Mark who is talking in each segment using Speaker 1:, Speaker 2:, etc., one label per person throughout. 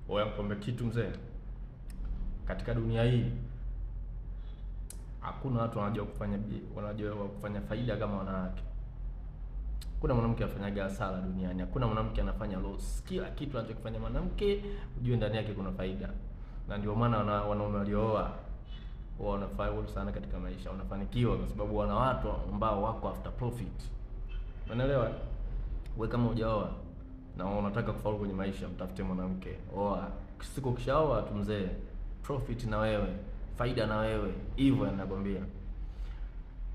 Speaker 1: Oya, nikwambie kitu mzee, katika dunia hii hakuna watu wanajua kufanya faida kama wanawake. Hakuna mwanamke afanyaga hasara duniani, hakuna mwanamke anafanya loss. Kila kitu anachokifanya mwanamke ujue ndani yake kuna faida, na ndio maana wanaume waliooa wanafaulu sana katika maisha, wanafanikiwa kwa sababu wana watu ambao wako after profit. Unaelewa? Wewe kama hujaoa na unataka kufaulu kwenye maisha, mtafute mwanamke, oa. Siku ukishaoa tu mzee, profit na wewe, faida na wewe, hivyo nakwambia.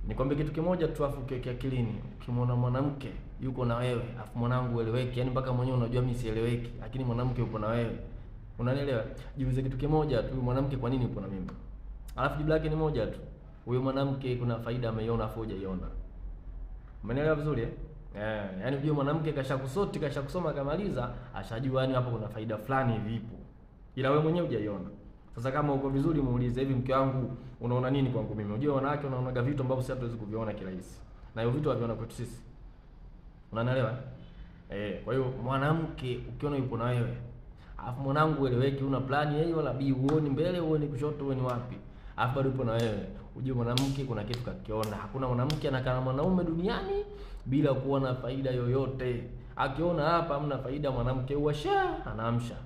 Speaker 1: Nikwambie kitu kimoja tu afu ukiweke akilini, ukimwona mwanamke yuko na wewe, afu mwanangu ueleweki, yani mpaka mwenyewe unajua mimi sieleweki, lakini mwanamke yupo na wewe. Unanielewa? Jiulize kitu kimoja tu, mwanamke kwa nini yupo na mimi? Alafu jibu lake ni moja tu. Huyo mwanamke kuna faida ameiona afu hujaiona. Umenielewa vizuri eh? Yaani unajua mwanamke kashakusoti, kashakusoma kamaliza, ashajua yani hapo kuna faida fulani hivi ipo. Ila wewe mwenyewe hujaiona. Sasa kama uko vizuri muulize, hivi mke wangu unaona nini kwangu mimi? Unajua wanawake wanaonaga vitu ambavyo sisi hatuwezi kuviona kirahisi. Na hiyo vitu haviona kwetu sisi. Unanielewa? Kwa hiyo mwanamke ukiona yupo na wewe, alafu mwanangu ueleweki, una plan A wala B, huoni mbele, huoni kushoto, huoni wapi. Alafu bado yupo na wewe. Ujue mwanamke kuna kitu kakiona. Hakuna mwanamke anakaa na mwanaume duniani bila kuona faida yoyote. Akiona hapa hamna faida, mwanamke huwa sha anaamsha.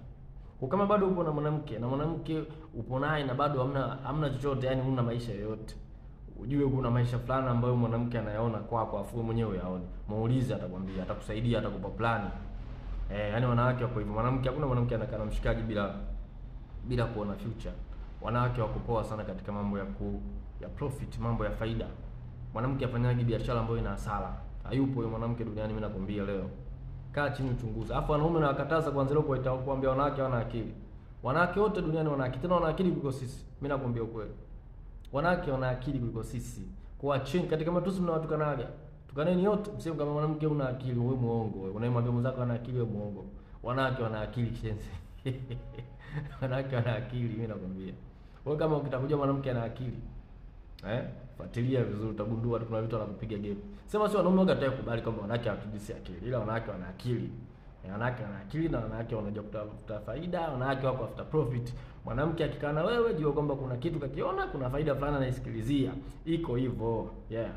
Speaker 1: Kwa kama bado upo na mwanamke na mwanamke upo naye na bado hamna chochote, yani huna maisha yoyote, ujue kuna maisha fulani ambayo mwanamke anayaona kwako afu wewe mwenyewe uyaone. Muulize, atakwambia, atakusaidia, atakupa plani. Yani wanawake wako hivyo. Mwanamke, hakuna mwanamke anakaa na mshikaji bila kuona future. Wanawake wako poa sana katika mambo ya profit, mambo ya faida. Mwanamke afanyaje biashara ambayo ina hasara? Hayupo huyo mwanamke duniani, mimi nakwambia leo. Kaa chini uchunguze. Alafu wanaume nawakataza kuanzia leo kuambia wanawake wana akili. Wanawake wote duniani wana akili, tena wana akili kuliko sisi. Mimi nakwambia ukweli. Wanawake wana akili kuliko sisi. Kwa chini katika matusi mnawatukanaga. Tukaneni yote, mseme kama mwanamke una akili, wewe muongo. Wewe unayemwambia mwenzako ana akili, wewe muongo. Wanawake wana akili kishenzi. Wanawake wana akili, mimi nakwambia. Wewe kama ukitaka kujua mwanamke ana akili, fuatilia vizuri utagundua kuna vitu anakupiga game. Sema sio wanaume wote kubali kwamba wanawake hawatujisi akili, ila wanawake wana akili. Wanawake wana akili na wanawake wanajua kutafuta faida, wanawake wako after profit. Mwanamke akikaa na wewe jua kwamba kuna kitu kakiona, kuna faida fulani anaisikilizia. Iko hivyo. Yeah.